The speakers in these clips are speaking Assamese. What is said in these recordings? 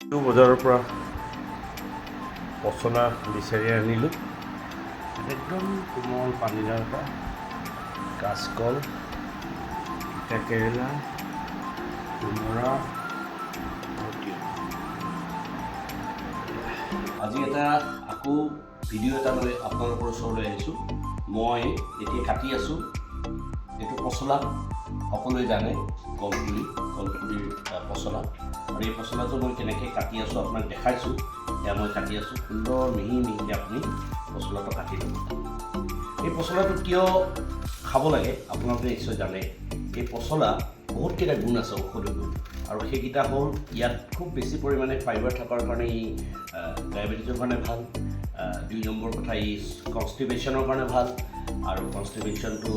বজাৰৰ পৰা পচলা বিচাৰি আনিলোঁ। একদম কোমল পানীলাও এটা, কাচকল, তিতা কেৰেলা, কোমোৰা আৰু তিয়ঁহ। আজি এটা আকৌ ভিডিঅ' এটা লৈ আপোনালোকৰ ওচৰলৈ আহিছোঁ। মই এতিয়া কাটি আছোঁ এইটো পচলা, সকলোৱে জানে কলপুলি, কলপুলিৰ পচলা। আৰু এই পচলাটো মই কেনেকৈ কাটি আছোঁ আপোনাক দেখাইছোঁ। এয়া মই কাটি আছোঁ সুন্দৰ মিহি মিহিকৈ। আপুনি পচলাটো কাটি ল'ব। এই পচলাটো কিয় খাব লাগে আপোনালোকে নিশ্চয় জানে। এই পচলা বহুতকেইটা গুণ আছে, ঔষধি গুণ। আৰু সেইকেইটা হ'ল, ইয়াত খুব বেছি পৰিমাণে ফাইবাৰ থকাৰ কাৰণে ই ডায়েবেটিছৰ কাৰণে ভাল। দুই নম্বৰ কথা, ই কনষ্টিপেশ্যনৰ কাৰণে ভাল আৰু কনষ্টিপেশ্যনটো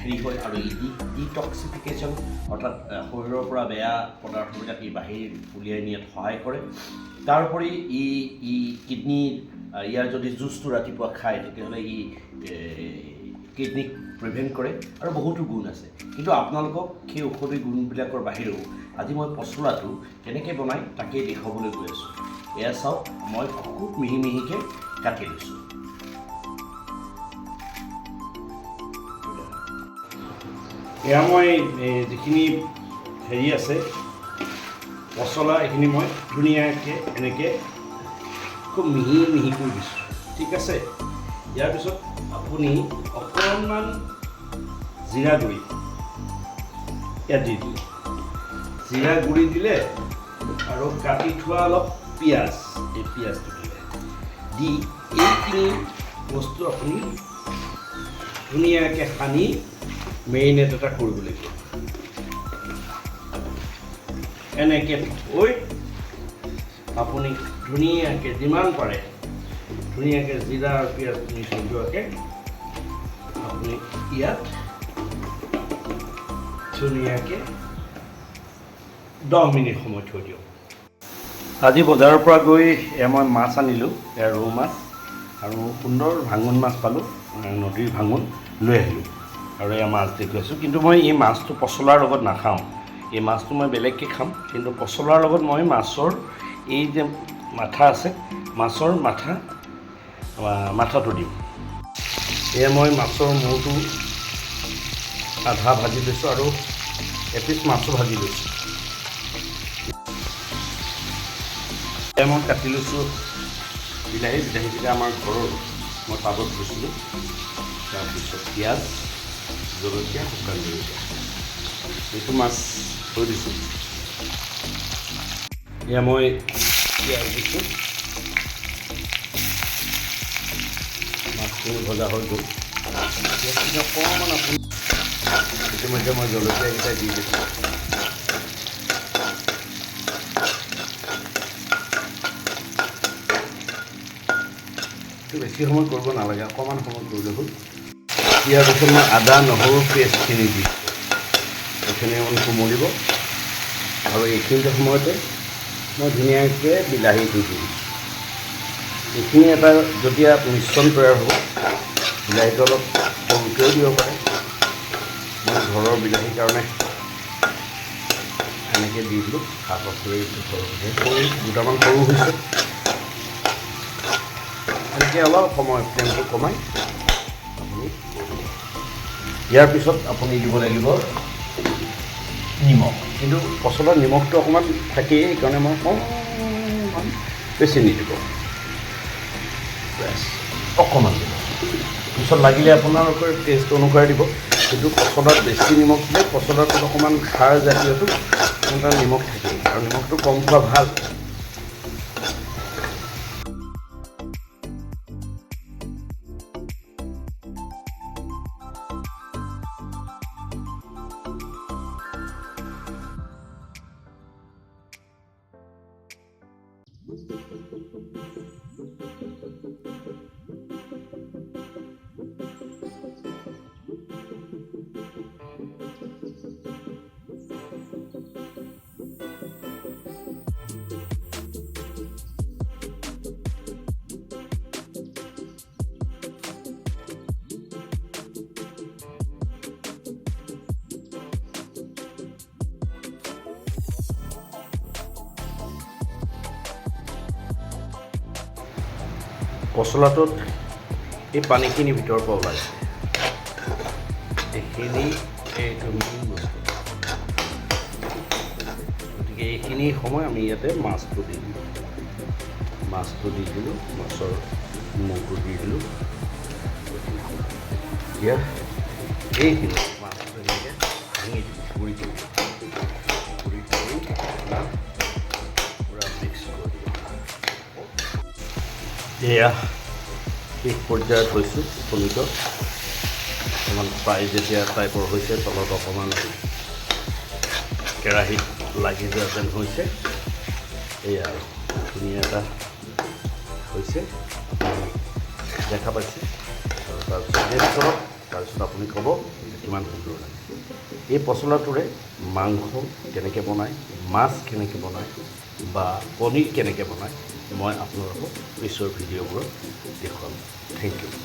হেৰি হয়। আৰু ই ডিটক্সিফিকেশ্যন, অৰ্থাৎ শৰীৰৰ পৰা বেয়া পদাৰ্থবিলাক ই বাহিৰ উলিয়াই নিয়াত সহায় কৰে। তাৰোপৰি ই ই কিডনী, ইয়াৰ যদি জুচটো ৰাতিপুৱা খায়, তেতিয়াহ'লে ই কিডনীক প্ৰিভেণ্ট কৰে আৰু বহুতো গুণ আছে। কিন্তু আপোনালোকক সেই ঔষধি গুণবিলাকৰ বাহিৰেও আজি মই পচলাটো কেনেকৈ বনায় তাকেই দেখুৱাবলৈ গৈ আছোঁ। এয়া চাওক, মই খুব মিহি মিহিকৈ কাটি লৈছোঁ। এয়া মই যিখিনি হেৰি আছে পচলা, এইখিনি মই ধুনীয়াকৈ এনেকৈ খুব মিহি মিহি কৰি দিছোঁ, ঠিক আছে। ইয়াৰ পিছত আপুনি অকণমান জিৰা গুড়ি ইয়াত দি দিলে, জিৰা গুড়ি দিলে আৰু কাটি থোৱা অলপ পিঁয়াজ, এই পিঁয়াজটো দিলে, দি এইখিনি বস্তু আপুনি ধুনীয়াকৈ সানি মেৰিনেট এটা কৰিব লাগিব। এনেকৈ থৈ আপুনি ধুনীয়াকৈ যিমান পাৰে ধুনীয়াকৈ জিৰা আৰু পিঁয়াজখিনি থৈ যোৱাকৈ আপুনি ইয়াত ধুনীয়াকৈ 10 মিনিট সময় থৈ দিয়ক। আজি বজাৰৰ পৰা গৈ এয়া মই মাছ আনিলোঁ। এয়া ৰৌ মাছ আৰু সুন্দৰ ভাঙোন মাছ পালোঁ, নদীৰ ভাঙোন লৈ আহিলোঁ আৰু এয়া মাছ দেখুৱাইছোঁ। কিন্তু মই এই মাছটো পচলাৰ লগত নাখাওঁ, এই মাছটো মই বেলেগকৈ খাম। কিন্তু পচলাৰ লগত মই মাছৰ এই যে মাথা আছে, মাছৰ মাথাটো দিম। এয়া মই মাছৰ মূৰটো আধা ভাজি লৈছোঁ আৰু এপিচ মাছো ভাজি লৈছোঁ। এয়া মই কাটি লৈছোঁ বিলাহী। বিলাহীকেইটা আমাৰ ঘৰৰ, মই টাবত ৰুইছিলোঁ। তাৰপিছত পিঁয়াজ, জলকীয়া, শুকান জলকীয়া, এইটো মাছ থৈ দিছোঁ। এয়া মই পিঁয়াজ দিছোঁ, মাছখিনি ভজা হৈ গ'ল। পিঁয়াজখিনি অকণমান আপুনি ইতিমধ্যে মই জলকীয়াকেইটা দি দিছোঁ। বেছি সময় কৰিব নালাগে, অকণমান সময় কৰিলে হ'ল। ইয়াৰ পিছত মই আদা নহৰু পেষ্টখিনি দিছোঁ, এইখিনি অকণ কোমলিব আৰু এইখিনিতে সময়তে মই ধুনীয়াকৈ বিলাহীটো দি দিছোঁ। এইখিনি এটা যেতিয়া মিশ্ৰণ তৈয়াৰ হ'ব, বিলাহীটো অলপ সৰুকৈও দিব পাৰে। মই ঘৰৰ বিলাহীৰ কাৰণে এনেকৈ দি দিলোঁ। শাক পাচলি ঘৰৰ সৰু দুটামান সৰু হৈছে। এনেকৈ অলপ সময় ফ্লেমটো কমাই আপুনি ইয়াৰ পিছত আপুনি দিব লাগিব নিমখ। কিন্তু পচলাত নিমখটো অকণমান থাকেই, সেইকাৰণে মই অকণমান বেছি নিদিব, বেছ অকণমান দিব। পিছত লাগিলে আপোনালোকৰ টেষ্ট অনুসাৰে দিব। কিন্তু পচলাত বেছি নিমখ দিলে, পচলাটোত অকণমান খাৰ জাতীয়টো এটা নিমখ থাকেই আৰু নিমখটো কম খোৱা ভাল। পচলাটোত এই পানীখিনি ভিতৰৰ পৰা ওলাইছে। এইখিনি এইটো মেইন বস্তু। গতিকে এইখিনি সময় আমি ইয়াতে মাছটো দি দিলোঁ। মাছটো দি দিলোঁ, মাছৰ মূৰটো দি দিলোঁ। এতিয়া এইখিনি মাছটো এনেকৈ ভাঙি দিলোঁ, গুড়ি কৰি গুড়ি কৰি আপোনাৰ পূৰা মিক্স কৰি দিলোঁ। এয়া শেষ পৰ্যায়ত হৈছোঁ উপনীত। অকণমান ফ্ৰাই যেতিয়া টাইপৰ হৈছে, তলত অকণমান কেৰাহীত লাগি যোৱা যেন হৈছে। এয়া আৰু ধুনীয়া এটা হৈছে, আপুনি দেখা পাইছে। আৰু তাৰপিছত টেষ্ট কৰক, তাৰপিছত আপুনি ক'ব যে কিমান সুন্দৰ লাগে। এই পচলাটোৰে মাংস কেনেকৈ বনায়, মাছ কেনেকৈ বনায় বা পনীৰ কেনেকৈ বনায়, মই আপোনালোকক পিছৰ ভিডিঅ'বোৰত দেখুৱাম। Thank U.